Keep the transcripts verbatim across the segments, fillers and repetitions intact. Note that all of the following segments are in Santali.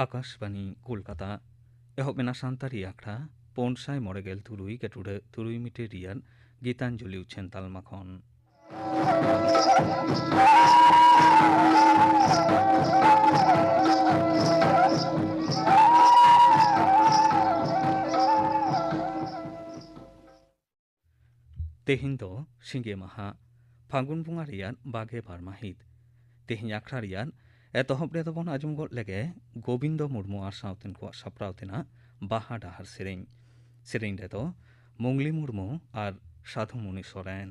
ᱟᱠᱟᱥᱵᱟᱬᱤ ᱠᱳᱞᱠᱟᱛᱟ᱾ ᱮᱦᱚᱵ ᱮᱱᱟ ᱥᱟᱱᱛᱟᱲᱤ ᱟᱠᱷᱲᱟ ᱯᱩᱱ ᱥᱟᱭ ᱢᱚᱬᱮ ᱜᱮᱞ ᱛᱩᱨᱩᱭ ᱜᱟᱹᱴᱩᱰᱟᱹ ᱛᱩᱨᱩᱭ ᱢᱤᱴᱟᱨ ᱨᱮᱭᱟᱜ ᱜᱤᱛᱟᱧᱡᱚᱞᱤ ᱩᱪᱷᱟᱹᱱ ᱛᱟᱞᱢᱟ ᱠᱷᱚᱱ᱾ ᱛᱮᱦᱮᱧ ᱫᱚ ᱥᱤᱸᱜᱮ ᱢᱟᱦᱟ, ᱯᱷᱟᱹᱜᱩᱱ ᱵᱚᱸᱜᱟ ᱨᱮᱭᱟᱜ ᱵᱟᱜᱮ ᱵᱟᱨ ᱢᱟᱹᱦᱤᱛ᱾ ᱛᱮᱦᱮᱧ ᱟᱠᱷᱲᱟ ᱨᱮᱭᱟᱜ ᱮᱛᱚᱦᱚᱵ ᱨᱮᱫᱚ ᱵᱚᱱ ᱟᱸᱡᱚᱢ ᱜᱚᱫ ᱞᱮᱜᱮ ᱜᱳᱵᱤᱱᱫᱚ ᱢᱩᱨᱢᱩ ᱟᱨ ᱥᱟᱶᱛᱮᱱ ᱠᱚᱣᱟᱜ ᱥᱟᱯᱲᱟᱣ ᱛᱮᱱᱟᱜ ᱵᱟᱦᱟ ᱰᱟᱦᱟᱨ ᱥᱮᱨᱮᱧ᱾ ᱥᱮᱨᱮᱧ ᱨᱮᱫᱚ ᱢᱩᱝᱞᱤ ᱢᱩᱨᱢᱩ ᱟᱨ ᱥᱟᱫᱷᱩ ᱢᱩᱱᱤ ᱥᱚᱨᱮᱱ᱾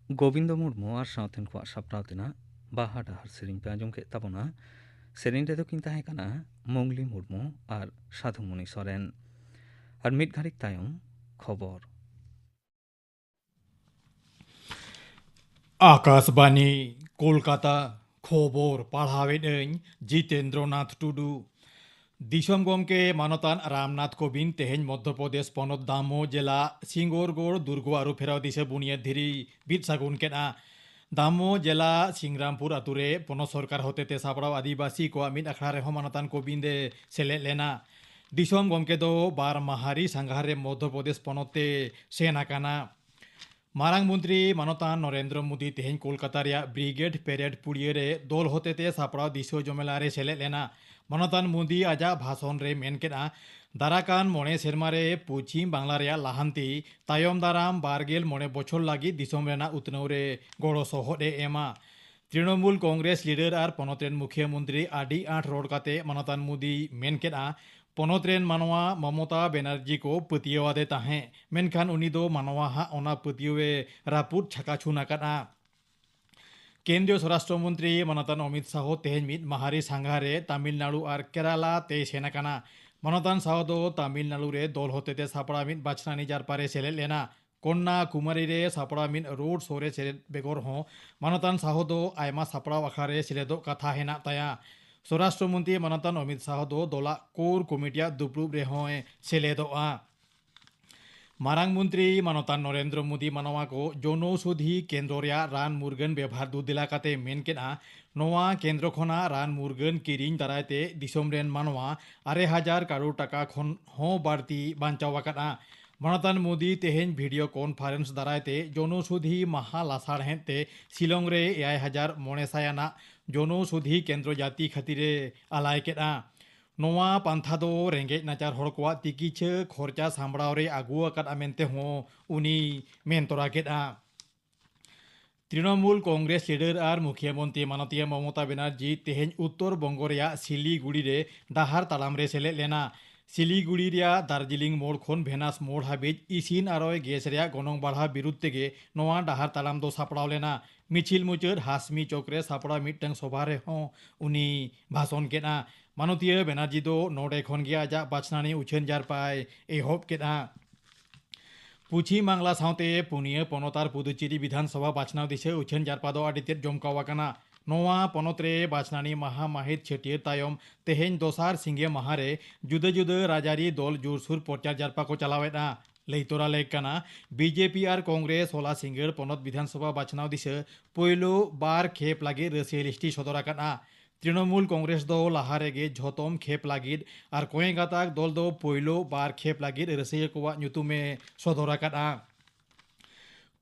ᱜᱳᱵᱤᱱᱫᱚ ᱢᱩᱨᱢᱩ ᱟᱨ ᱥᱟᱶᱛᱮᱱ ᱠᱚᱣᱟᱜ ᱥᱟᱯᱲᱟᱣ ᱛᱮᱱᱟᱜ ᱵᱟᱦᱟ ᱰᱟᱦᱟᱨ ᱥᱮᱨᱮᱧ ᱯᱮ ᱟᱸᱡᱚᱢ ᱠᱮᱫ ᱛᱟᱵᱚᱱᱟ᱾ ᱥᱮᱨᱮᱧ ᱨᱮᱫᱚ ᱠᱤᱱ ᱛᱟᱦᱮᱸ ᱠᱟᱱᱟ ᱢᱚᱝᱜᱽᱞᱤ ᱢᱩᱨᱢᱩ ᱟᱨ ᱥᱟᱫᱷᱩᱢᱩᱱᱤ ᱥᱚᱨᱮᱱ᱾ ᱟᱨ ᱢᱤᱫ ᱜᱷᱟᱹᱲᱤᱠ ᱛᱟᱭᱚᱢ ᱠᱷᱚᱵᱚᱨ᱾ ᱟᱠᱟᱥᱵᱟᱱᱤ, ᱠᱳᱞᱠᱟᱛᱟ᱾ ᱠᱷᱚᱵᱚᱨ ᱯᱟᱲᱦᱟᱣᱮᱫ ᱟᱹᱧ ᱡᱤᱛᱮᱱᱫᱨᱚᱱᱟᱛᱷ ᱴᱩᱰᱩ᱾ ᱫᱤᱥᱚᱢ ᱜᱚᱢᱠᱮ ᱢᱟᱱᱚᱛᱟᱱ ᱨᱟᱢᱱᱟᱛᱷ ᱠᱳᱵᱤᱱᱫᱽ ᱛᱮᱦᱮᱧ ᱢᱚᱫᱽᱫᱷᱚ ᱯᱨᱚᱫᱮᱥ ᱯᱚᱱᱚᱛ ᱫᱟᱢᱳ ᱡᱮᱞᱟ ᱥᱤᱝᱜᱚᱨᱜᱚᱲ ᱫᱩᱨᱜᱚ ᱟᱹᱨᱩ ᱯᱷᱮᱨᱟᱣ ᱫᱤᱥᱟᱹ ᱵᱩᱱᱤᱭᱟᱹᱫ ᱫᱷᱤᱨᱤ ᱵᱤᱫ ᱥᱟᱹᱜᱩᱱ ᱠᱮᱫᱼᱟ᱾ ᱫᱟᱢᱳ ᱡᱮᱞᱟ ᱥᱤᱝᱨᱟᱢᱯᱩᱨ ᱟᱹᱛᱩ ᱨᱮ ᱯᱚᱱᱚᱛ ᱥᱚᱨᱠᱟᱨ ᱦᱚᱛᱮᱛᱮ ᱥᱟᱯᱲᱟᱣ ᱟᱹᱫᱤᱵᱟᱹᱥᱤ ᱠᱚᱣᱟᱜ ᱢᱤᱫ ᱟᱠᱷᱲᱟ ᱨᱮᱦᱚᱸ ᱢᱟᱱᱚᱛᱟᱱ ᱠᱳᱵᱤᱱᱫᱽ ᱮ ᱥᱮᱞᱮᱫ ᱞᱮᱱᱟ᱾ ᱫᱤᱥᱚᱢ ᱜᱚᱢᱠᱮ ᱫᱚ ᱵᱟᱨ ᱢᱟᱦᱟᱨᱤ ᱥᱟᱸᱜᱷᱟᱨ ᱨᱮ ᱢᱚᱫᱽᱫᱷᱚ ᱯᱨᱚᱫᱮᱥ ᱯᱚᱱᱚᱛ ᱛᱮ ᱥᱮᱱ ᱟᱠᱟᱱᱟ᱾ ᱢᱟᱨᱟᱝ ᱢᱚᱱᱛᱨᱤ ᱢᱟᱱᱚᱛᱟᱱ ᱱᱚᱨᱮᱱᱫᱨᱚ ᱢᱳᱫᱤ ᱛᱮᱦᱮᱧ ᱠᱳᱞᱠᱟᱛᱟ ᱨᱮᱭᱟᱜ ᱵᱨᱤᱜᱮᱰ ᱯᱮᱨᱮᱰ ᱯᱩᱲᱤᱭᱟᱹ ᱨᱮ ᱫᱚᱞ ᱦᱚᱛᱮᱛᱮ ᱥᱟᱯᱲᱟᱣ ᱫᱤᱥᱟᱹ ᱡᱚᱢᱮᱞᱟ ᱨᱮ ᱥᱮᱞᱮᱫ ᱞᱮᱱᱟ᱾ ᱢᱟᱱᱚᱛᱟᱱ ᱢᱳᱫᱤ ᱟᱡᱟᱜ ᱵᱷᱟᱥᱚᱱ ᱨᱮ ᱢᱮᱱ ᱠᱮᱫᱼᱟ, ᱫᱟᱨᱟᱠᱟᱱ ᱢᱚᱬᱮ ᱥᱮᱨᱢᱟ ᱨᱮ ᱯᱚᱪᱷᱤᱢ ᱵᱟᱝᱞᱟ ᱨᱮᱭᱟᱜ ᱞᱟᱦᱟᱱᱛᱤ ᱛᱟᱭᱚᱢ ᱫᱟᱨᱟᱢ ᱵᱟᱨ ᱜᱮᱞ ᱢᱚᱬᱮ ᱵᱚᱪᱷᱚᱨ ᱞᱟᱹᱜᱤᱫ ᱫᱤᱥᱚᱢ ᱨᱮᱱᱟᱜ ᱩᱛᱱᱟᱹᱣ ᱨᱮ ᱜᱚᱲᱚ ᱥᱚᱦᱚᱫ ᱮ ᱮᱢᱟ᱾ ᱛᱨᱤᱱᱚᱢᱩᱞ ᱠᱚᱝᱜᱨᱮᱥ ᱞᱤᱰᱟᱨ ᱟᱨ ᱯᱚᱱᱚᱛ ᱨᱮᱱ ᱢᱩᱠᱷᱤᱭᱟᱹ ᱢᱚᱱᱛᱨᱤ ᱟᱹᱰᱤ ᱟᱸᱴ ᱨᱚᱲ ᱠᱟᱛᱮ ᱢᱟᱱᱚᱛᱟᱱ ᱢᱳᱫᱤ ᱢᱮᱱ ᱠᱮᱫᱼᱟ, ᱯᱚᱱᱚᱛ ᱨᱮᱱ ᱢᱟᱱᱣᱟ ᱢᱚᱢᱚᱛᱟ ᱵᱮᱱᱟᱨᱡᱤ ᱠᱚ ᱯᱟᱹᱛᱭᱟᱹᱣ ᱟᱫᱮ ᱛᱟᱦᱮᱸ, ᱢᱮᱱᱠᱷᱟᱱ ᱩᱱᱤ ᱫᱚ ᱢᱟᱱᱣᱟ ᱦᱟᱜ ᱚᱱᱟ ᱯᱟᱹᱛᱭᱟᱹᱣ ᱮ ᱨᱟᱹᱯᱩᱫ ᱪᱷᱟᱠᱟᱪᱷᱩᱱ ᱟᱠᱟᱫᱼᱟ᱾ ᱠᱮᱱᱫᱨᱤᱭᱚ ᱥᱚᱨᱟᱥᱴᱨᱚ ᱢᱚᱱᱛᱨᱤ ᱢᱟᱱᱚᱛᱟᱱ ᱚᱢᱤᱛ ᱥᱟᱦᱚ ᱛᱮᱦᱮᱧ ᱢᱤᱫ ᱢᱟᱦᱟᱨᱤ ᱥᱟᱸᱜᱷᱟᱨ ᱨᱮ ᱛᱟᱢᱤᱞᱱᱟᱲᱩ ᱟᱨ ᱠᱮᱨᱟᱞᱟ ᱛᱮᱭ ᱥᱮᱱ ᱟᱠᱟᱱᱟ᱾ ᱢᱟᱱᱚᱛᱟᱱ ᱥᱟᱦᱚ ᱫᱚ ᱛᱟᱢᱤᱞᱱᱟᱲᱩ ᱨᱮ ᱫᱚᱞ ᱦᱚᱛᱮᱛᱮ ᱥᱟᱯᱲᱟᱣ ᱢᱤᱫ ᱵᱟᱪᱷᱱᱟᱱᱤ ᱡᱟᱨᱯᱟ ᱨᱮ ᱥᱮᱞᱮᱫ ᱞᱮᱱᱟ᱾ ᱠᱚᱱᱱᱟᱠᱩᱢᱟᱨᱤ ᱨᱮ ᱥᱟᱯᱲᱟᱣ ᱢᱤᱫ ᱨᱳᱰ ᱥᱳ ᱨᱮ ᱥᱮᱞᱮᱫ ᱵᱮᱜᱚᱨ ᱦᱚᱸ ᱢᱟᱱᱚᱛᱟᱱ ᱥᱟᱦᱚ ᱫᱚ ᱟᱭᱢᱟ ᱥᱟᱯᱲᱟᱣ ᱟᱠᱷᱲᱟ ᱨᱮ ᱥᱮᱞᱮᱫᱚᱜ ᱠᱟᱛᱷᱟ ᱦᱮᱱᱟᱜ ᱛᱟᱭᱟ᱾ ᱥᱚᱨᱟᱥᱴᱨᱚ ᱢᱚᱱᱛᱨᱤ ᱢᱟᱱᱚᱛᱟᱱ ᱚᱢᱤᱛ ᱥᱟᱦᱚ ᱫᱚ ᱫᱚᱞᱟᱜ ᱠᱳᱨ ᱠᱚᱢᱤᱴᱤᱭᱟᱜ ᱫᱩᱯᱲᱩᱵ ᱨᱮᱦᱚᱸᱭ ᱥᱮᱞᱮᱫᱚᱜᱼᱟ᱾ ᱢᱟᱨᱟᱝ ᱢᱚᱱᱛᱨᱤ ᱢᱟᱱᱚᱛᱟᱱ ᱱᱚᱨᱮᱱᱫᱨᱚ ᱢᱳᱫᱤ ᱢᱟᱱᱣᱟ ᱠᱚ ᱡᱚᱱᱳᱥᱳᱫᱷᱤ ᱠᱮᱱᱫᱨᱚ ᱨᱮᱭᱟᱜ ᱨᱟᱱ ᱢᱩᱨᱜᱟᱹᱱ ᱵᱮᱵᱷᱟᱨ ᱫᱩ ᱫᱮᱞᱟ ᱠᱟᱛᱮ ᱢᱮᱱ ᱠᱮᱫᱼᱟ, ᱱᱚᱣᱟ ᱠᱮᱱᱫᱨᱚ ᱠᱷᱚᱱᱟᱜ ᱨᱟᱱ ᱢᱩᱨᱜᱟᱹᱱ ᱠᱤᱨᱤᱧ ᱫᱟᱨᱟᱭ ᱛᱮ ᱫᱤᱥᱚᱢ ᱨᱮᱱ ᱢᱟᱱᱣᱟ ᱟᱨᱮ ᱦᱟᱡᱟᱨ ᱠᱟᱨᱳᱲ ᱴᱟᱠᱟ ᱠᱷᱚᱱ ᱦᱚᱸ ᱵᱟᱹᱲᱛᱤ ᱵᱟᱧᱪᱟᱣ ᱟᱠᱟᱫᱼᱟ᱾ ᱢᱟᱱᱚᱛᱟᱱ ᱢᱳᱫᱤ ᱛᱮᱦᱮᱧ ᱵᱷᱤᱰᱤᱭᱳ ᱠᱚᱱᱯᱷᱟᱨᱮᱱᱥ ᱫᱟᱨᱟᱭ ᱛᱮ ᱡᱚᱱᱳᱥᱳᱫᱷᱤ ᱢᱟᱦᱟ ᱞᱟᱥᱟᱲᱦᱮᱫ ᱛᱮ ᱥᱤᱞᱚᱝ ᱨᱮ ᱮᱭᱟᱭ ᱦᱟᱡᱟᱨ ᱢᱚᱬᱮ ᱥᱟᱭ ᱟᱱᱟᱜ ᱡᱚᱱᱳᱥᱳᱫᱷᱤ ᱠᱮᱱᱫᱨᱚ ᱡᱟᱹᱛᱤ ᱠᱷᱟᱹᱛᱤᱨ ᱮ ᱟᱞᱟᱭ ᱠᱮᱫᱼᱟ᱾ ᱱᱚᱣᱟ ᱯᱟᱱᱛᱷᱟ ᱫᱚ ᱨᱮᱸᱜᱮᱡ ᱱᱟᱪᱟᱨ ᱦᱚᱲ ᱠᱚᱣᱟᱜ ᱛᱤᱠᱤᱪᱷᱟᱹ ᱠᱷᱚᱨᱪᱟ ᱥᱟᱢᱵᱲᱟᱣ ᱨᱮ ᱟᱹᱜᱩ ᱟᱠᱟᱫᱼᱟ ᱢᱮᱱᱛᱮ ᱦᱚᱸ ᱩᱱᱤᱭ ᱢᱮᱱ ᱛᱚᱨᱟ ᱠᱮᱫᱼᱟ᱾ ᱛᱨᱤᱱᱚᱢᱩᱞ ᱠᱚᱝᱜᱨᱮᱥ ᱞᱤᱰᱟᱨ ᱟᱨ ᱢᱩᱠᱷᱤᱭᱟᱹ ᱢᱚᱱᱛᱨᱤ ᱢᱟᱱᱚᱛᱤᱭᱟᱹ ᱢᱚᱢᱚᱛᱟ ᱵᱮᱱᱟᱨᱡᱤ ᱛᱮᱦᱮᱧ ᱩᱛᱛᱚᱨ ᱵᱚᱝᱜᱚ ᱨᱮᱭᱟᱜ ᱥᱤᱞᱤᱜᱩᱲᱤ ᱨᱮ ᱰᱟᱦᱟᱨ ᱛᱟᱲᱟᱢ ᱨᱮ ᱥᱮᱞᱮᱫ ᱞᱮᱱᱟ᱾ ᱥᱤᱞᱤᱜᱩᱲᱤ ᱨᱮᱭᱟᱜ ᱫᱟᱨᱡᱤᱞᱤᱝ ᱢᱳᱲ ᱠᱷᱚᱱ ᱵᱷᱮᱱᱟᱥ ᱢᱳᱲ ᱦᱟᱹᱵᱤᱡ ᱤᱥᱤᱱ ᱟᱨᱚᱭ ᱜᱮᱥ ᱨᱮᱭᱟᱜ ᱜᱚᱱᱚᱝ ᱵᱟᱲᱦᱟᱣ ᱵᱤᱨᱩᱫᱽ ᱛᱮᱜᱮ ᱱᱚᱣᱟ ᱰᱟᱦᱟᱨ ᱛᱟᱲᱟᱢ ᱫᱚ ᱥᱟᱯᱲᱟᱣ ᱞᱮᱱᱟ᱾ ᱢᱤᱪᱷᱤᱞ ᱢᱩᱪᱟᱹᱫ ᱦᱟᱥᱢᱤ ᱪᱚᱠ ᱨᱮ ᱥᱟᱯᱲᱟᱣ ᱢᱤᱫᱴᱟᱝ ᱥᱚᱵᱷᱟ ᱨᱮᱦᱚᱸ ᱩᱱᱤ ᱵᱷᱟᱥᱚᱱ ᱠᱮᱫᱼᱟ᱾ ᱢᱟᱱᱚᱛᱤᱭᱟᱹ ᱵᱮᱱᱟᱨᱡᱤ ᱫᱚ ᱱᱚᱰᱮ ᱠᱷᱚᱱ ᱜᱮ ᱟᱡᱟᱜ ᱵᱟᱪᱷᱱᱟᱱᱤ ᱩᱪᱷᱟᱹᱱ ᱡᱟᱨᱯᱟᱭ ᱮᱦᱚᱵ ᱠᱮᱫᱼᱟ᱾ ᱯᱚᱪᱷᱤᱢ ᱵᱟᱝᱞᱟ ᱥᱟᱶᱛᱮ ᱯᱩᱱᱭᱟᱹ ᱯᱚᱱᱚᱛ ᱟᱨ ᱯᱩᱫᱩᱪᱮᱨᱤ ᱵᱤᱫᱷᱟᱱ ᱥᱚᱵᱷᱟ ᱵᱟᱪᱷᱱᱟᱣ ᱫᱤᱥᱟᱹ ᱩᱪᱷᱟᱹᱱ ᱡᱟᱨᱯᱟ ᱫᱚ ᱟᱹᱰᱤ ᱛᱮᱫ ᱡᱚᱢᱠᱟᱣ ᱟᱠᱟᱱᱟ᱾ ᱱᱚᱣᱟ ᱯᱚᱱᱚᱛ ᱨᱮ ᱵᱟᱪᱷᱱᱟᱱᱤ ᱢᱟᱦᱟ ᱢᱟᱹᱦᱤᱛ ᱪᱷᱟᱹᱴᱭᱟᱹᱨ ᱛᱟᱭᱚᱢ ᱛᱮᱦᱮᱧ ᱫᱚᱥᱟᱨ ᱥᱤᱸᱜᱮ ᱢᱟᱦᱟ ᱨᱮ ᱡᱩᱫᱟᱹ ᱡᱩᱫᱟᱹ ᱨᱟᱡᱽᱟᱹᱨᱤ ᱫᱚᱞ ᱡᱳᱨᱥᱳᱨ ᱯᱨᱚᱪᱟᱨ ᱡᱟᱨᱯᱟ ᱠᱚ ᱪᱟᱞᱟᱣᱮᱫᱼᱟ᱾ ᱞᱟᱹᱭ ᱛᱚᱨᱟ ᱞᱮᱠ ᱠᱟᱱᱟ, ᱵᱤᱡᱮᱯᱤ ᱟᱨ ᱠᱚᱝᱜᱨᱮᱥ ᱦᱚᱞᱟ ᱥᱤᱸᱜᱟᱹᱲ ᱯᱚᱱᱚᱛ ᱵᱤᱫᱷᱟᱱ ᱥᱚᱵᱷᱟ ᱵᱟᱪᱷᱱᱟᱣ ᱫᱤᱥᱟᱹ ᱯᱳᱭᱞᱳ ᱵᱟᱨ ᱠᱷᱮᱯ ᱞᱟᱹᱜᱤᱫ ᱨᱟᱹᱥᱤᱭᱟᱹ ᱞᱤᱥᱴᱤ ᱥᱚᱫᱚᱨ ᱟᱠᱟᱫᱼᱟ᱾ ᱛᱨᱤᱱᱚᱢᱩᱞ ᱠᱚᱝᱜᱨᱮᱥ ᱫᱚ ᱞᱟᱦᱟ ᱨᱮᱜᱮ ᱡᱷᱚᱛᱚᱢ ᱠᱷᱮᱯ ᱞᱟᱹᱜᱤᱫ ᱟᱨ ᱠᱚᱭᱮ ᱜᱟᱛᱟᱠ ᱫᱚᱞ ᱫᱚ ᱯᱳᱭᱞᱳ ᱵᱟᱨ ᱠᱷᱮᱯ ᱞᱟᱹᱜᱤᱫ ᱨᱟᱹᱥᱤᱭᱟᱹ ᱠᱚᱣᱟᱜ ᱧᱩᱛᱩᱢᱮ ᱥᱚᱫᱚᱨ ᱟᱠᱟᱫᱼᱟ᱾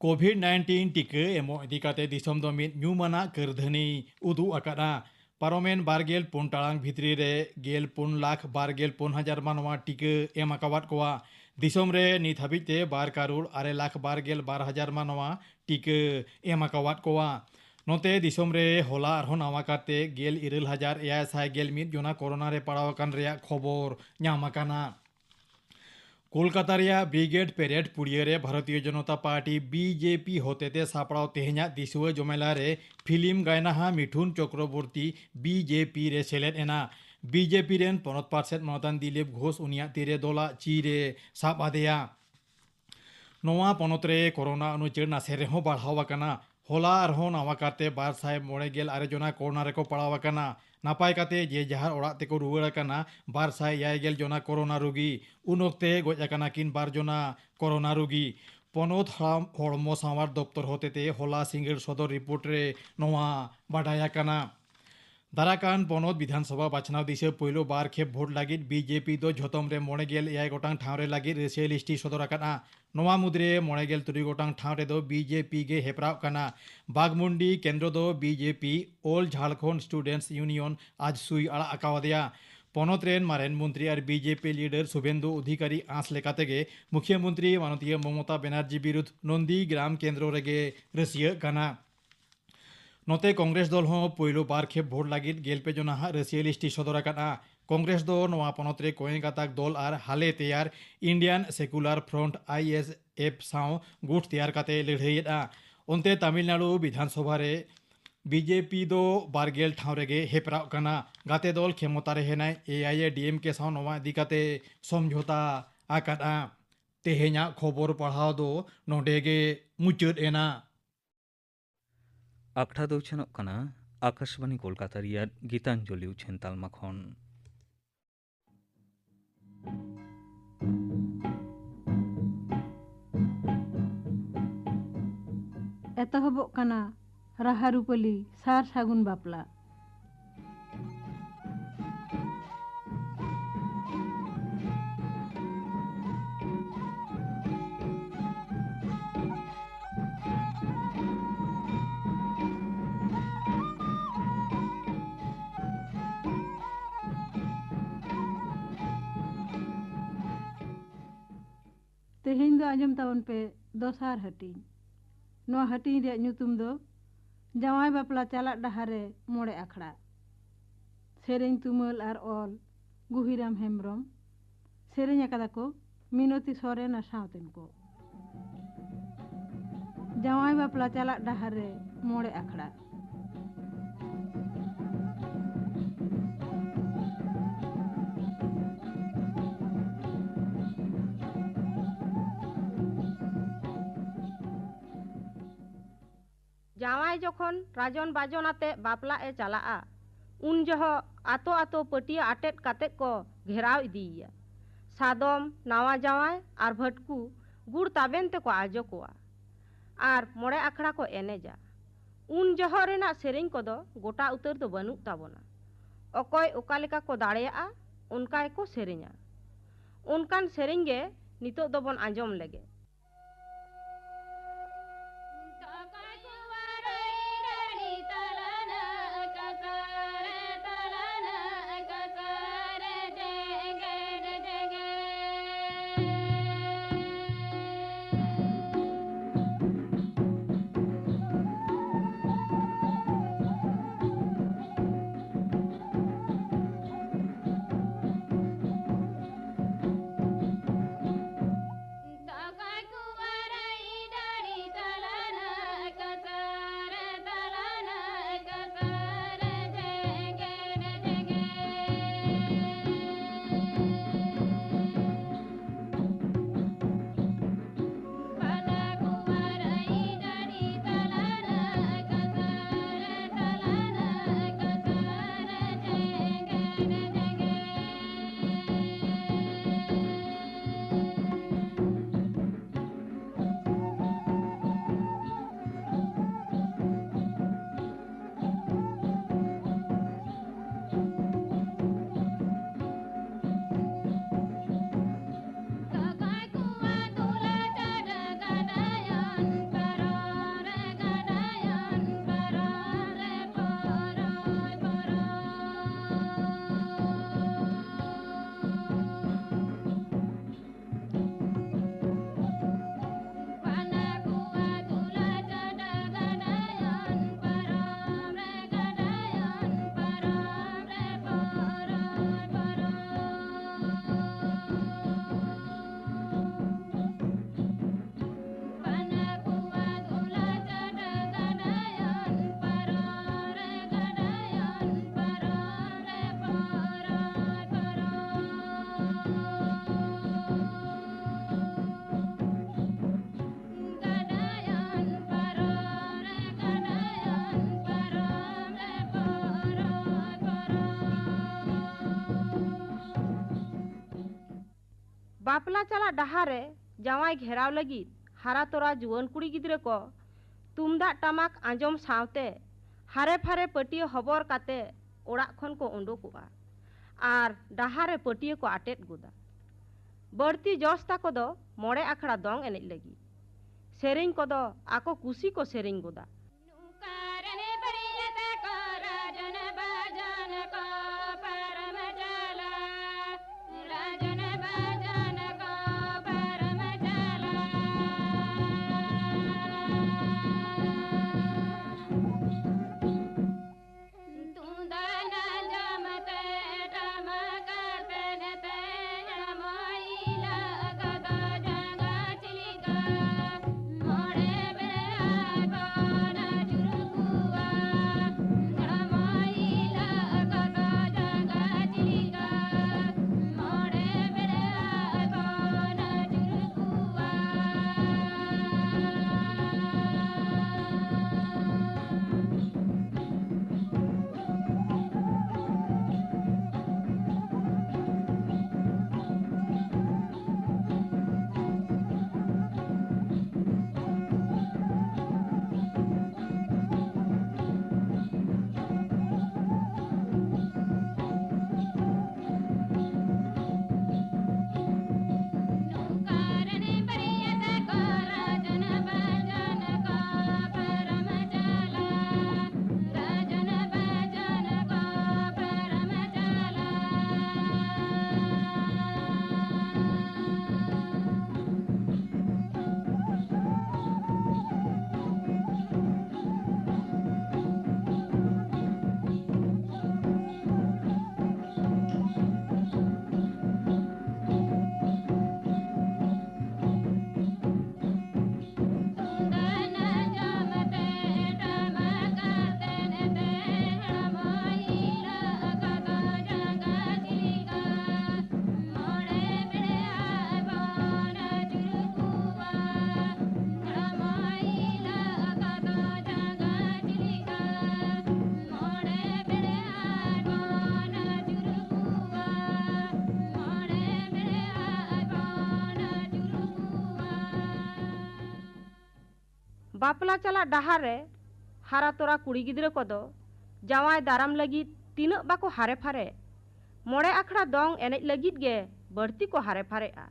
ᱠᱳᱵᱷᱤᱰ ᱱᱟᱭᱤᱱᱴᱤᱱ ᱴᱤᱠᱟᱹ ᱮᱢᱚᱜ ᱤᱫᱤ ᱠᱟᱛᱮ ᱫᱤᱥᱚᱢ ᱫᱚ ᱢᱤᱫ ᱧᱩᱢᱟᱱᱟᱜ ᱠᱟᱹᱨᱫᱷᱟᱹᱱᱤ ᱩᱫᱩᱜ ᱟᱠᱟᱫᱼᱟ᱾ ᱯᱟᱨᱚᱢᱮᱱ ᱵᱟᱨ ᱜᱮᱞ ᱯᱩᱱ ᱴᱟᱲᱟᱝ ᱵᱷᱤᱛᱨᱤ ᱨᱮ ᱜᱮᱞ ᱯᱩᱱ ᱞᱟᱠᱷ ᱵᱟᱨ ᱜᱮᱞ ᱯᱩᱱ ᱦᱟᱡᱟᱨ ᱢᱟᱱᱣᱟ ᱴᱤᱠᱟᱹ ᱮᱢ ᱟᱠᱟᱣᱟᱫ ᱠᱚᱣᱟ᱾ ᱫᱤᱥᱚᱢ ᱨᱮ ᱱᱤᱛ ᱦᱟᱹᱵᱤᱡ ᱛᱮ ᱵᱟᱨ ᱠᱟᱨᱳᱲ ᱟᱨᱮ ᱞᱟᱠᱷ ᱵᱟᱨ ᱜᱮᱞ ᱵᱟᱨ ᱦᱟᱡᱟᱨ ᱢᱟᱱᱣᱟ ᱴᱤᱠᱟᱹ ᱮᱢ ᱟᱠᱟᱣᱟᱫ ᱠᱚᱣᱟ᱾ ᱱᱚᱛᱮ ᱫᱤᱥᱚᱢ ᱨᱮ ᱦᱚᱞᱟ ᱟᱨᱦᱚᱸ ᱱᱟᱣᱟ ᱠᱟᱨᱛᱮ ᱜᱮᱞ ᱤᱨᱟᱹᱞ ᱦᱟᱡᱟᱨ ᱮᱭᱟᱭ ᱥᱟᱭ ᱜᱮᱞ ᱢᱤᱫ ᱡᱚᱱᱟ ᱠᱳᱨᱳᱱᱟ ᱨᱮ ᱯᱟᱲᱟᱣ ᱟᱠᱟᱱ ᱨᱮᱭᱟᱜ ᱠᱷᱚᱵᱚᱨ ᱧᱟᱢ ᱟᱠᱟᱱᱟ᱾ ᱠᱳᱞᱠᱟᱛᱟ ᱨᱮᱭᱟᱜ ᱵᱨᱤᱜᱮᱰ ᱯᱮᱨᱮᱰ ᱯᱩᱲᱤᱭᱟᱹ ᱨᱮ ᱵᱷᱟᱨᱚᱛᱤᱭᱚ ᱡᱚᱱᱚᱛᱟ ᱯᱟᱨᱴᱤ, ᱵᱤᱡᱮᱯᱤ, ᱦᱚᱛᱮᱛᱮ ᱥᱟᱯᱲᱟᱣ ᱛᱮᱦᱮᱧᱟᱜ ᱫᱤᱥᱩᱣᱟᱹ ᱡᱚᱢᱮᱞᱟ ᱨᱮ ᱯᱷᱤᱞᱢ ᱜᱟᱭᱱᱟᱦᱟ ᱢᱤᱴᱷᱩᱱ ᱪᱚᱠᱨᱚᱵᱚᱨᱛᱤ ᱵᱤᱡᱮᱯᱤ ᱨᱮ ᱥᱮᱞᱮᱫ ᱮᱱᱟ᱾ ᱵᱤᱡᱮᱯᱤ ᱨᱮᱱ ᱯᱚᱱᱚᱛ ᱯᱟᱨᱥᱮᱛ ᱢᱟᱱᱚᱛᱟᱱ ᱫᱤᱞᱤᱯ ᱜᱷᱳᱥ ᱩᱱᱤᱭᱟᱜ ᱛᱤᱨᱮ ᱫᱚᱞᱟᱜ ᱪᱤᱨ ᱮ ᱥᱟᱵ ᱟᱫᱮᱭᱟ᱾ ᱱᱚᱣᱟ ᱯᱚᱱᱚᱛ ᱨᱮ ᱠᱳᱨᱳᱱᱟ ᱩᱱᱩᱪᱟᱹᱲ ᱱᱟᱥᱮ ᱨᱮᱦᱚᱸ ᱵᱟᱲᱦᱟᱣ ᱟᱠᱟᱱᱟ᱾ ᱦᱚᱞᱟ ᱟᱨᱦᱚᱸ ᱱᱟᱣᱟ ᱠᱟᱨᱛᱮ ᱵᱟᱨ ᱥᱟᱭ ᱢᱚᱬᱮ ᱜᱮᱞ ᱟᱨᱮ ᱡᱚᱱᱟ ᱠᱳᱨᱳᱱᱟ ᱨᱮᱠᱚ ᱯᱟᱲᱟᱣ ᱟᱠᱟᱱᱟ᱾ ᱱᱟᱯᱟᱭ ᱠᱟᱛᱮ ᱡᱮ ᱡᱟᱦᱟᱨ ᱚᱲᱟᱜ ᱛᱮᱠᱚ ᱨᱩᱣᱟᱹᱲ ᱟᱠᱟᱱᱟ ᱵᱟᱨ ᱥᱟᱭ ᱮᱭᱟᱭ ᱜᱮᱞ ᱡᱚᱱᱟ ᱠᱳᱨᱳᱱᱟ ᱨᱩᱜᱤ᱾ ᱩᱱ ᱚᱠᱛᱮ ᱜᱚᱡ ᱟᱠᱟᱱᱟ ᱠᱤᱱ ᱵᱟᱨ ᱡᱚᱱᱟ ᱠᱳᱨᱳᱱᱟ ᱨᱩᱜᱤ᱾ ᱯᱚᱱᱚᱛ ᱦᱟᱲᱟᱢ ᱦᱚᱲᱢᱚ ᱥᱟᱶᱟᱨ ᱫᱚᱯᱛᱚᱨ ᱦᱚᱛᱮᱛᱮ ᱦᱚᱞᱟ ᱥᱤᱸᱜᱟᱹᱲ ᱥᱚᱫᱚᱨ ᱨᱤᱯᱳᱨᱴ ᱨᱮ ᱱᱚᱣᱟ ᱵᱟᱰᱟᱭ ᱟᱠᱟᱱᱟ᱾ ᱫᱟᱨᱟᱠᱟᱱ ᱯᱚᱱᱚᱛ ᱵᱤᱫᱷᱟᱱ ᱥᱚᱵᱷᱟ ᱵᱟᱪᱷᱱᱟᱣ ᱫᱤᱥᱟᱹ ᱯᱳᱭᱞᱳ ᱵᱟᱨ ᱠᱷᱮᱯ ᱵᱷᱳᱴ ᱞᱟᱹᱜᱤᱫ ᱵᱤᱡᱮᱯᱤ ᱫᱚ ᱡᱷᱚᱛᱚᱢ ᱨᱮ ᱢᱚᱬᱮ ᱜᱮᱞ ᱮᱭᱟᱭ ᱜᱚᱴᱟᱝ ᱴᱷᱟᱶ ᱨᱮ ᱞᱟᱹᱜᱤᱫ ᱨᱟᱹᱥᱤᱭᱟᱹ ᱞᱤᱥᱴᱤ ᱥᱚᱫᱚᱨ ᱟᱠᱟᱫᱼᱟ᱾ ᱱᱚᱣᱟ ᱢᱩᱫᱽᱨᱮ ᱢᱚᱬᱮ ᱜᱮᱞ ᱛᱩᱨᱩᱭ ᱜᱚᱴᱟᱝ ᱴᱷᱟᱶ ᱨᱮᱫᱚ ᱵᱤᱡᱮᱯᱤ ᱜᱮ ᱦᱮᱯᱨᱟᱣ ᱠᱟᱱᱟ᱾ ᱵᱟᱜᱽᱢᱩᱱᱰᱤ ᱠᱮᱱᱫᱨᱚ ᱫᱚ ᱵᱤᱡᱮᱯᱤ, ᱚᱞ ᱡᱷᱟᱲᱠᱷᱚᱸᱰ ᱥᱴᱩᱰᱮᱱᱴᱥ ᱭᱩᱱᱤᱭᱚᱱ, ᱟᱡᱽᱥᱩᱭ ᱟᱲᱟᱜ ᱟᱠᱟᱣᱟᱫᱮᱭᱟ᱾ ᱯᱚᱱᱚᱛ ᱨᱮᱱ ᱢᱟᱨᱮᱱ ᱢᱚᱱᱛᱨᱤ ᱟᱨ ᱵᱤᱡᱮᱯᱤ ᱞᱤᱰᱟᱨ ᱥᱩᱵᱮᱱᱫᱩ ᱚᱫᱷᱤᱠᱟᱨᱤ ᱟᱸᱥ ᱞᱮᱠᱟᱛᱮᱜᱮ ᱢᱩᱠᱷᱭᱟᱹ ᱢᱚᱱᱛᱨᱤ ᱢᱟᱱᱚᱛᱤᱭᱟᱹ ᱢᱚᱢᱚᱛᱟ ᱵᱮᱱᱟᱨᱡᱤ ᱵᱤᱨᱩᱫᱷ ᱱᱚᱱᱫᱤ ᱜᱨᱟᱢ ᱠᱮᱱᱫᱨᱚ ᱨᱮᱜᱮ ᱨᱟᱹᱥᱤᱭᱟᱹᱜ ᱠᱟᱱᱟ᱾ ᱱᱚᱛᱮ ᱠᱚᱝᱜᱨᱮᱥ ᱫᱚᱞ ᱦᱚᱸ ᱯᱳᱭᱞᱳ ᱵᱟᱨ ᱠᱷᱮᱯ ᱵᱷᱳᱴ ᱞᱟᱹᱜᱤᱫ ᱜᱮᱞ ᱯᱮ ᱡᱚᱱᱟ ᱦᱟᱜ ᱨᱟᱹᱥᱤᱭᱟᱹ ᱞᱤᱥᱴᱤ ᱥᱚᱫᱚᱨ ᱟᱠᱟᱫᱼᱟ᱾ ᱠᱚᱝᱜᱨᱮᱥ ᱫᱚ ᱱᱚᱣᱟ ᱯᱚᱱᱚᱛ ᱨᱮ ᱠᱚᱭᱮᱸ ᱜᱟᱛᱟᱠ ᱫᱚᱞ ᱟᱨ ᱦᱟᱞᱮ ᱛᱮᱭᱟᱨ Indian Secular Front, I S F, ᱥᱟᱶ ᱜᱩᱴ ᱛᱮᱭᱟᱨ ᱠᱟᱛᱮ ᱞᱟᱹᱲᱦᱟᱹᱭᱮᱫᱼᱟ᱾ ᱚᱱᱛᱮ ᱛᱟᱢᱤᱞᱱᱟᱲᱩ ᱵᱤᱫᱷᱟᱱ ᱥᱚᱵᱷᱟ ᱨᱮ B J P ᱫᱚ ᱵᱟᱨ ᱜᱮᱞ ᱴᱷᱟᱶ ᱨᱮᱜᱮ ᱦᱮᱯᱨᱟᱣ ᱠᱟᱱᱟ᱾ ᱜᱟᱛᱮ ᱫᱚᱞ ᱠᱷᱮᱢᱚᱛᱟ ᱨᱮ ᱦᱮᱱᱟᱭ A I A D M K ᱥᱟᱶ ᱱᱚᱣᱟ ᱤᱫᱤ ᱠᱟᱛᱮ ᱥᱚᱢᱡᱷᱚᱛᱟ ᱟᱠᱟᱫᱼᱟ᱾ ᱛᱮᱦᱮᱧᱟᱜ ᱠᱷᱚᱵᱚᱨ ᱯᱟᱲᱦᱟᱣ ᱫᱚ ᱱᱚᱰᱮ ᱜᱮ ᱢᱩᱪᱟᱹᱫ ᱮᱱᱟ᱾ ᱟᱠᱷᱲᱟ ᱫᱚ ᱩᱪᱷᱟᱹᱱᱚᱜ ᱠᱟᱱᱟ ᱟᱠᱟᱥᱵᱟᱱᱤ ᱠᱳᱞᱠᱟᱛᱟ ᱨᱮᱭᱟᱜ ᱜᱤᱛᱟᱧᱡᱚᱞᱤ ᱩᱪᱷᱟᱹᱱ ᱛᱟᱞᱢᱟ ᱠᱷᱚᱱ᱾ ᱮᱛᱚᱦᱚᱵᱚᱜ ᱠᱟᱱᱟ ᱨᱟᱦᱟ ᱨᱩᱯᱟᱹᱞᱤ ᱥᱟᱨ ᱥᱟᱹᱜᱩᱱ ᱵᱟᱯᱞᱟ᱾ ᱛᱮᱦᱮᱧ ᱫᱚ ᱟᱸᱡᱚᱢ ᱛᱟᱵᱚᱱ ᱯᱮ ᱫᱚᱥᱟᱨ ᱦᱟᱹᱴᱤᱧ᱾ ᱱᱚᱣᱟ ᱦᱟᱹᱴᱤᱧ ᱨᱮᱭᱟᱜ ᱧᱩᱛᱩᱢ ᱫᱚ ᱡᱟᱶᱟᱭ ᱵᱟᱯᱞᱟ ᱪᱟᱞᱟᱜ ᱰᱟᱦᱟᱨ ᱨᱮ ᱢᱚᱬᱮ ᱟᱠᱷᱲᱟ᱾ ᱥᱮᱨᱮᱧ ᱛᱩᱢᱟᱹᱞ ᱟᱨ ᱚᱞ ᱜᱩᱦᱤᱨᱟᱢ ᱦᱮᱢᱵᱨᱚᱢ᱾ ᱥᱮᱨᱮᱧ ᱟᱠᱟᱫᱟ ᱠᱚ ᱢᱤᱱᱚᱛᱤ ᱥᱚᱨᱮᱱ ᱟᱨ ᱥᱟᱶᱛᱮᱱ ᱠᱚ᱾ ᱡᱟᱶᱟᱭ ᱵᱟᱯᱞᱟ ᱪᱟᱞᱟᱜ ᱰᱟᱦᱟᱨ ᱨᱮ ᱢᱚᱬᱮ ᱟᱠᱷᱲᱟ᱾ ᱡᱟᱶᱟᱭ ᱡᱚᱠᱷᱚᱱ ᱨᱟᱡᱚᱱ ᱵᱟᱡᱚᱱ ᱟᱛᱮ ᱵᱟᱯᱞᱟᱜ ᱮ ᱪᱟᱞᱟᱜᱼᱟ, ᱩᱱ ᱡᱚᱦᱚᱜ ᱟᱛᱳ ᱟᱛᱳ ᱯᱟᱹᱴᱭᱟᱹ ᱟᱴᱮᱫ ᱠᱟᱛᱮ ᱠᱚ ᱜᱷᱮᱨᱟᱣ ᱤᱫᱤᱭᱮᱭᱟ᱾ ᱥᱟᱫᱚᱢ, ᱱᱟᱣᱟ ᱡᱟᱶᱟᱭ ᱟᱨ ᱵᱷᱟᱹᱴᱠᱩ ᱜᱩᱲ ᱛᱟᱵᱮᱱ ᱛᱮᱠᱚ ᱟᱡᱚ ᱠᱚᱣᱟ ᱟᱨ ᱢᱚᱬᱮ ᱟᱠᱷᱲᱟ ᱠᱚ ᱮᱱᱮᱡᱟ᱾ ᱩᱱ ᱡᱚᱦᱚᱜ ᱨᱮᱱᱟᱜ ᱥᱮᱨᱮᱧ ᱠᱚᱫᱚ ᱜᱚᱴᱟ ᱩᱛᱟᱹᱨ ᱫᱚ ᱵᱟᱹᱱᱩᱜ ᱛᱟᱵᱚᱱᱟ᱾ ᱚᱠᱚᱭ ᱚᱠᱟ ᱞᱮᱠᱟ ᱠᱚ ᱫᱟᱲᱮᱭᱟᱜᱼᱟ, ᱚᱱᱠᱟ ᱜᱮᱠᱚ ᱥᱮᱨᱮᱧᱟ᱾ ᱚᱱᱠᱟᱱ ᱥᱮᱨᱮᱧ ᱜᱮ ᱱᱤᱛᱚᱜ ᱫᱚᱵᱚᱱ ᱟᱸᱡᱚᱢ ᱞᱮᱜᱮ᱾ ᱵᱟᱯᱞᱟ ᱪᱟᱞᱟᱜ ᱰᱟᱦᱟᱨ ᱨᱮ ᱡᱟᱶᱟᱭ ᱜᱷᱮᱨᱟᱣ ᱞᱟᱹᱜᱤᱫ ᱦᱟᱨᱟ ᱛᱚᱨᱟ ᱡᱩᱣᱟᱹᱱ ᱠᱩᱲᱤ ᱜᱤᱫᱽᱨᱟᱹ ᱠᱚ ᱛᱩᱢᱫᱟᱜ ᱴᱟᱢᱟᱠ ᱟᱸᱡᱚᱢ ᱥᱟᱶᱛᱮ ᱦᱟᱨᱮ ᱯᱷᱟᱨᱮ ᱯᱟᱹᱴᱭᱟᱹ ᱦᱚᱵᱚᱨ ᱠᱟᱛᱮ ᱚᱲᱟᱜ ᱠᱷᱚᱱ ᱠᱚ ᱩᱰᱩᱠᱚᱜᱼᱟ ᱟᱨ ᱰᱟᱦᱟᱨ ᱨᱮ ᱯᱟᱹᱴᱭᱟᱹ ᱠᱚ ᱟᱴᱮᱫ ᱜᱚᱫᱟ᱾ ᱵᱟᱹᱲᱛᱤ ᱡᱚᱥ ᱛᱟᱠᱚ ᱫᱚ ᱢᱚᱬᱮ ᱟᱠᱷᱲᱟ ᱫᱚᱝ ᱮᱱᱮᱡ ᱞᱟᱹᱜᱤᱫ᱾ ᱥᱮᱨᱮᱧ ᱠᱚᱫᱚ ᱟᱠᱚ ᱠᱩᱥᱤ ᱠᱚ ᱥᱮᱨᱮᱧ ᱜᱚᱫᱟ᱾ ᱱᱚᱝᱠᱟ ᱨᱮᱱ ᱵᱟᱹᱨᱭᱟᱹᱛ ᱠᱚ ᱨᱟᱡᱚᱱ ᱵᱟᱡᱚᱱ ᱠᱚ ᱯᱟᱨᱚᱢ ᱪᱟᱞᱟᱜ, ᱨᱟᱡᱚᱱ ᱵᱟᱡᱚᱱ ᱠᱚ ᱯᱟᱨᱚᱢ ᱪᱟᱞᱟᱜ᱾ ᱛᱩᱢᱫᱟᱜ ᱟᱸᱡᱚᱢ ᱛᱮ ᱴᱟᱢᱟᱠ ᱟᱛᱮᱱ ᱛᱮ ᱦᱚᱲᱢᱚ ᱦᱤᱞᱟᱹᱜ ᱜᱚᱫᱚ ᱡᱟᱸᱜᱟ ᱪᱤᱞᱠᱟ᱾ ᱢᱚᱬᱮ ᱵᱮᱲᱟ ᱠᱚ ᱵᱟᱯᱞᱟ ᱪᱟᱞᱟᱜ ᱰᱟᱦᱟᱨ ᱨᱮ ᱦᱟᱨᱟ ᱛᱚᱨᱟ ᱠᱩᱲᱤ ᱜᱤᱫᱽᱨᱟᱹ ᱠᱚᱫᱚ ᱡᱟᱶᱟᱭ ᱫᱟᱨᱟᱢ ᱞᱟᱹᱜᱤᱫ ᱛᱤᱱᱟᱹᱜ ᱵᱟᱠᱚ ᱦᱟᱨᱮ ᱯᱷᱟᱨᱮ, ᱢᱚᱬᱮ ᱟᱠᱷᱲᱟ ᱫᱚᱝ ᱮᱱᱮᱡ ᱞᱟᱹᱜᱤᱫ ᱜᱮ ᱵᱟᱹᱲᱛᱤ ᱠᱚ ᱦᱟᱨᱮ ᱯᱷᱟᱨᱮᱜᱼᱟ᱾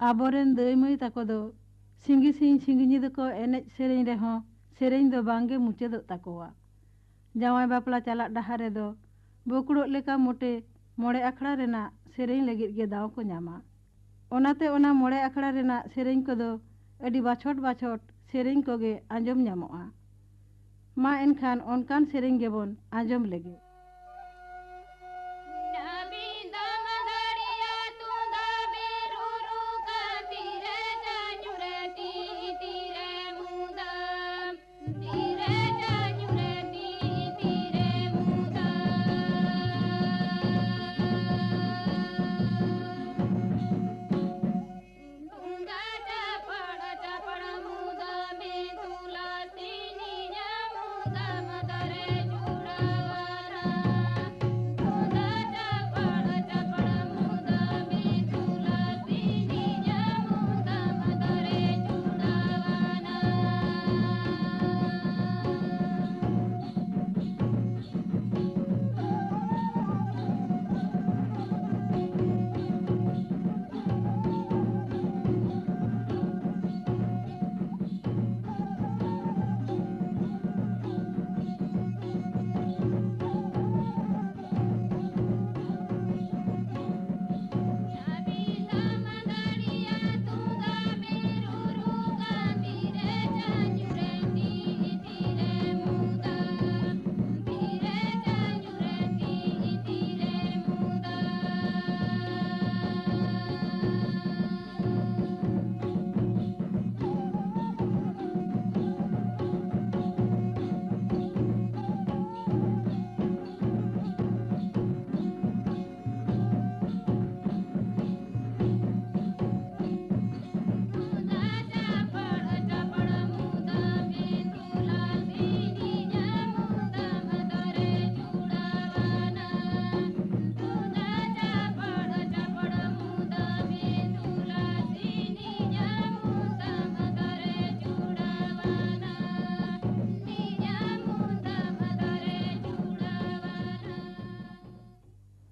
ᱟᱵᱚᱨᱮᱱ ᱫᱟᱹᱭ ᱢᱟᱹᱭ ᱛᱟᱠᱚ ᱫᱚ ᱥᱤᱸᱜᱤ ᱥᱤᱧ ᱥᱤᱸᱜᱤ ᱧᱤᱫᱟᱹ ᱠᱚ ᱮᱱᱮᱡ ᱥᱮᱨᱮᱧ ᱨᱮᱦᱚᱸ ᱥᱮᱨᱮᱧ ᱫᱚ ᱵᱟᱝᱜᱮ ᱢᱩᱪᱟᱹᱫᱚᱜ ᱛᱟᱠᱚᱣᱟ᱾ ᱡᱟᱶᱟᱭ ᱵᱟᱯᱞᱟ ᱪᱟᱞᱟᱜ ᱰᱟᱦᱟᱨ ᱨᱮᱫᱚ ᱵᱳᱠᱲᱳᱜ ᱞᱮᱠᱟ ᱢᱚᱴᱮ ᱢᱚᱬᱮ ᱟᱠᱷᱲᱟ ᱨᱮᱱᱟᱜ ᱥᱮᱨᱮᱧ ᱞᱟᱹᱜᱤᱫ ᱜᱮ ᱫᱟᱣ ᱠᱚ ᱧᱟᱢᱟ᱾ ᱚᱱᱟᱛᱮ ᱚᱱᱟ ᱢᱚᱬᱮ ᱟᱠᱷᱲᱟ ᱨᱮᱱᱟᱜ ᱥᱮᱨᱮᱧ ᱠᱚᱫᱚ ᱟᱹᱰᱤ ᱵᱟᱪᱷᱚᱴ ᱵᱟᱪᱷᱚᱴ ᱥᱮᱨᱮᱧ ᱠᱚᱜᱮ ᱟᱸᱡᱚᱢ ᱧᱟᱢᱚᱜᱼᱟ᱾ ᱢᱟ ᱮᱱᱠᱷᱟᱱ ᱚᱱᱠᱟᱱ ᱥᱮᱨᱮᱧ ᱜᱮᱵᱚᱱ ᱟᱸᱡᱚᱢ ᱞᱮᱜᱮ᱾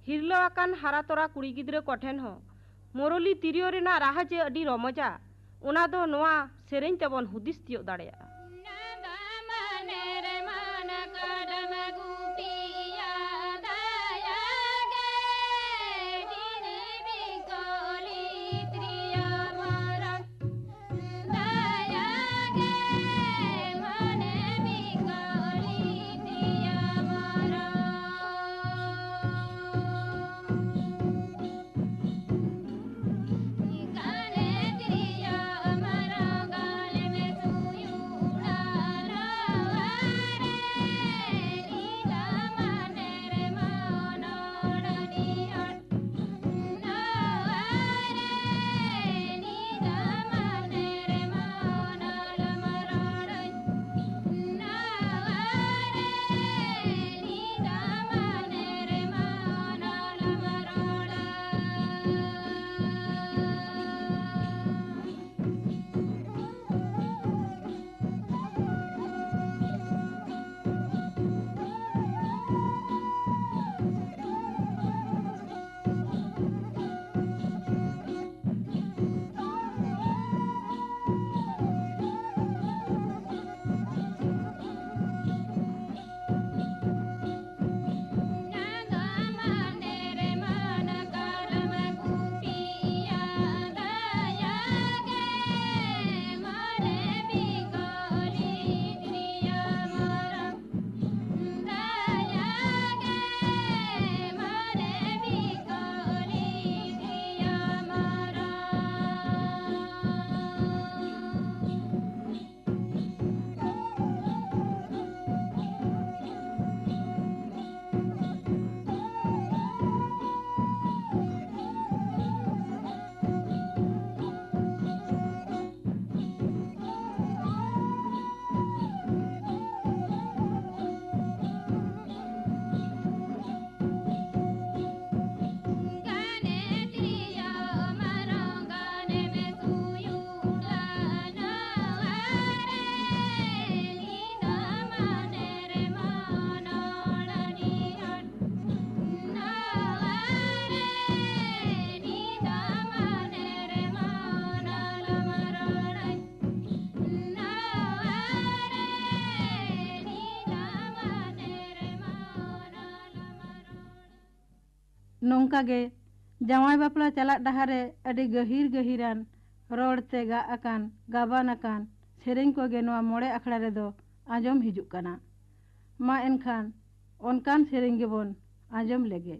ᱦᱤᱨᱞᱟᱹ ᱟᱠᱟᱱ ᱦᱟᱨᱟ ᱛᱚᱨᱟ ᱠᱩᱲᱤ ᱜᱤᱫᱽᱨᱟᱹ ᱠᱚᱴᱷᱮᱱ ᱦᱚᱸ ᱢᱩᱨᱚᱞᱤ ᱛᱤᱨᱭᱳ ᱨᱮᱱᱟᱜ ᱨᱟᱦᱟ ᱡᱮ ᱟᱹᱰᱤ ᱨᱚᱢᱚᱡᱟ, ᱚᱱᱟ ᱫᱚ ᱱᱚᱣᱟ ᱥᱮᱨᱮᱧ ᱛᱮᱵᱚᱱ ᱦᱩᱫᱤᱥ ᱛᱤᱭᱳᱜ ᱫᱟᱲᱮᱭᱟᱜᱼᱟ᱾ ᱱᱚᱝᱠᱟ ᱜᱮ ᱡᱟᱶᱟᱭ ᱵᱟᱯᱞᱟ ᱪᱟᱞᱟᱜ ᱰᱟᱦᱟᱨ ᱨᱮ ᱟᱹᱰᱤ ᱜᱟᱹᱦᱤᱨ ᱜᱟᱹᱦᱤᱨᱟᱱ ᱨᱚᱲ ᱛᱮ ᱜᱟᱜ ᱟᱠᱟᱱ, ᱜᱟᱵᱟᱱ ᱟᱠᱟᱱ ᱥᱮᱨᱮᱧ ᱠᱚᱜᱮ ᱱᱚᱣᱟ ᱢᱚᱬᱮ ᱟᱠᱷᱲᱟ ᱨᱮᱫᱚ ᱟᱸᱡᱚᱢ ᱦᱤᱡᱩᱜ ᱠᱟᱱᱟ᱾ ᱢᱟ ᱮᱱᱠᱷᱟᱱ ᱚᱱᱠᱟᱱ ᱥᱮᱨᱮᱧ ᱜᱮᱵᱚᱱ ᱟᱸᱡᱚᱢ ᱞᱮᱜᱮ᱾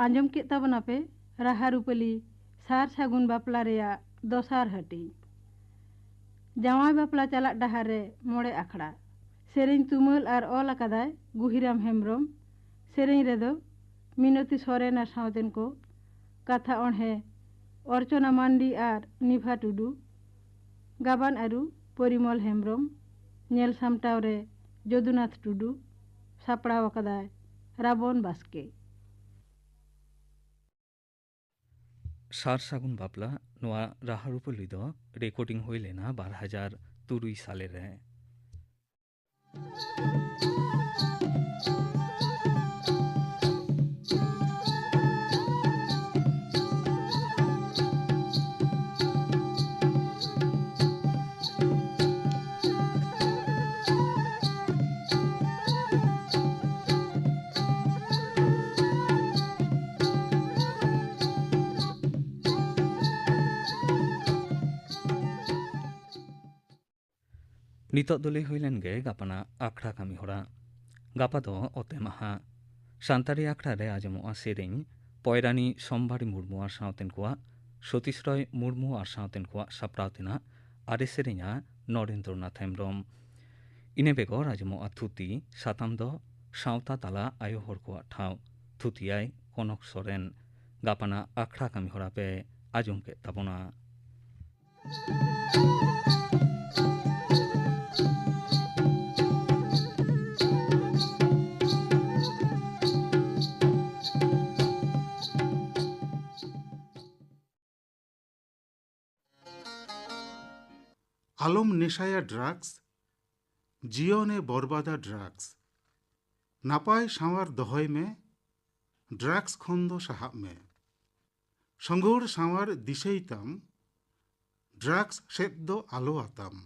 ᱟᱸᱡᱚᱢ ᱠᱮᱫ ᱛᱟᱵᱚᱱᱟᱯᱮ ᱨᱟᱦᱟ ᱨᱩᱯᱟᱹᱞᱤ ᱥᱟᱨ ᱥᱟᱹᱜᱩᱱ ᱵᱟᱯᱞᱟ ᱨᱮᱭᱟᱜ ᱫᱚᱥᱟᱨ ᱦᱟᱹᱴᱤᱧ᱾ ᱡᱟᱶᱟᱭ ᱵᱟᱯᱞᱟ ᱪᱟᱞᱟᱜ ᱰᱟᱦᱟᱨ ᱨᱮ ᱢᱚᱬᱮ ᱟᱠᱷᱲᱟ᱾ ᱥᱮᱨᱮᱧ ᱛᱩᱢᱟᱹᱞ ᱟᱨ ᱚᱞ ᱟᱠᱟᱫᱟᱭ ᱜᱩᱦᱤᱨᱟᱢ ᱦᱮᱢᱵᱽᱨᱚᱢ᱾ ᱥᱮᱨᱮᱧ ᱨᱮᱫᱚ ᱢᱤᱱᱚᱛᱤ ᱥᱚᱨᱮᱱ ᱟᱨ ᱥᱟᱶᱛᱮᱱ ᱠᱚ᱾ ᱠᱟᱛᱷᱟ ᱚᱬᱦᱮ ᱚᱨᱪᱚᱱᱟ ᱢᱟᱱᱰᱤ ᱟᱨ ᱱᱤᱵᱷᱟ ᱴᱩᱰᱩ᱾ ᱜᱟᱵᱟᱱ ᱟᱹᱨᱩ ᱯᱚᱨᱤᱢᱚᱞ ᱦᱮᱢᱵᱽᱨᱚᱢ᱾ ᱧᱮᱞ ᱥᱟᱢᱴᱟᱣ ᱨᱮ ᱡᱚᱫᱩᱱᱟᱛᱷ ᱴᱩᱰᱩ᱾ ᱥᱟᱯᱲᱟᱣ ᱟᱠᱟᱫᱟᱭ ᱨᱟᱵᱚᱱ ᱵᱟᱥᱠᱮ᱾ ᱥᱟᱨ ᱥᱟᱹᱜᱩᱱ ᱵᱟᱯᱞᱟ ᱱᱚᱣᱟ ᱨᱟᱦᱟ ᱨᱩᱯᱟᱹᱞᱤ ᱫᱚ ᱨᱮᱠᱚᱨᱰᱤᱝ ᱦᱩᱭ ᱞᱮᱱᱟ ᱵᱟᱨ ᱦᱟᱡᱟᱨ ᱛᱩᱨᱩᱭ ᱥᱟᱞᱮ ᱨᱮ᱾ ᱱᱤᱛᱚᱜ ᱫᱚ ᱞᱟᱹᱭ ᱦᱩᱭ ᱞᱮᱱ ᱜᱮ ᱜᱟᱯᱟᱱᱟᱜ ᱟᱠᱷᱲᱟ ᱠᱟᱹᱢᱤ ᱦᱚᱨᱟ᱾ ᱜᱟᱯᱟ ᱫᱚ ᱚᱛᱮ ᱢᱟᱦᱟ᱾ ᱥᱟᱱᱛᱟᱲᱤ ᱟᱠᱷᱲᱟ ᱨᱮ ᱟᱸᱡᱚᱢᱚᱜᱼᱟ ᱥᱮᱨᱮᱧ ᱯᱚᱭᱨᱟᱱᱤ ᱥᱳᱢᱵᱟᱨᱤ ᱢᱩᱨᱢᱩ ᱟᱨ ᱥᱟᱶᱛᱮᱱ ᱠᱚᱣᱟᱜ, ᱥᱚᱛᱤᱥ ᱨᱚᱭ ᱢᱩᱨᱢᱩ ᱟᱨ ᱥᱟᱶᱛᱮᱱ ᱠᱚᱣᱟᱜ ᱥᱟᱯᱲᱟᱣ ᱛᱮᱱᱟᱜ ᱟᱨᱮ ᱥᱮᱨᱮᱧᱟ ᱱᱚᱨᱮᱱᱫᱨᱚᱱᱟᱛᱷ ᱦᱮᱢᱵᱽᱨᱚᱢ᱾ ᱤᱱᱟᱹ ᱵᱮᱜᱚᱨ ᱟᱸᱡᱚᱢᱚᱜᱼᱟ ᱛᱷᱩᱛᱤ, ᱥᱟᱛᱟᱢ ᱫᱚ ᱥᱟᱶᱛᱟ ᱛᱟᱞᱟ ᱟᱭᱳ ᱦᱚᱲ ᱠᱚᱣᱟᱜ ᱴᱷᱟᱶ᱾ ᱛᱷᱩᱛᱤᱭᱟᱭ ᱠᱚᱱᱚᱠ ᱥᱚᱨᱮᱱ᱾ ᱜᱟᱯᱟᱱᱟᱜ ᱟᱠᱷᱲᱟ ᱠᱟᱹᱢᱤ ᱦᱚᱨᱟ ᱯᱮ ᱟᱸᱡᱚᱢ ᱠᱮᱫ ᱛᱟᱵᱚᱱᱟ᱾ ᱟᱞᱚᱢ ᱱᱮᱥᱟᱭᱟ ᱰᱨᱟᱜᱽᱥ, ᱡᱤᱭᱚᱱᱮ ᱵᱚᱨᱵᱟᱫᱟ ᱰᱨᱟᱜᱽᱥ᱾ ᱱᱟᱯᱟᱭ ᱥᱟᱶᱟᱨ ᱫᱚᱦᱚᱭ ᱢᱮ, ᱰᱨᱟᱜᱽᱥ ᱠᱷᱚᱱ ᱫᱚ ᱥᱟᱦᱟᱜ ᱢᱮ᱾ ᱥᱚᱸᱜᱷᱚᱲ ᱥᱟᱶᱟᱨ ᱫᱤᱥᱟᱹᱭ ᱛᱟᱢ, ᱰᱨᱟᱜᱽᱥ ᱥᱮᱫ ᱫᱚ ᱟᱞᱚ ᱟᱛᱟᱢ᱾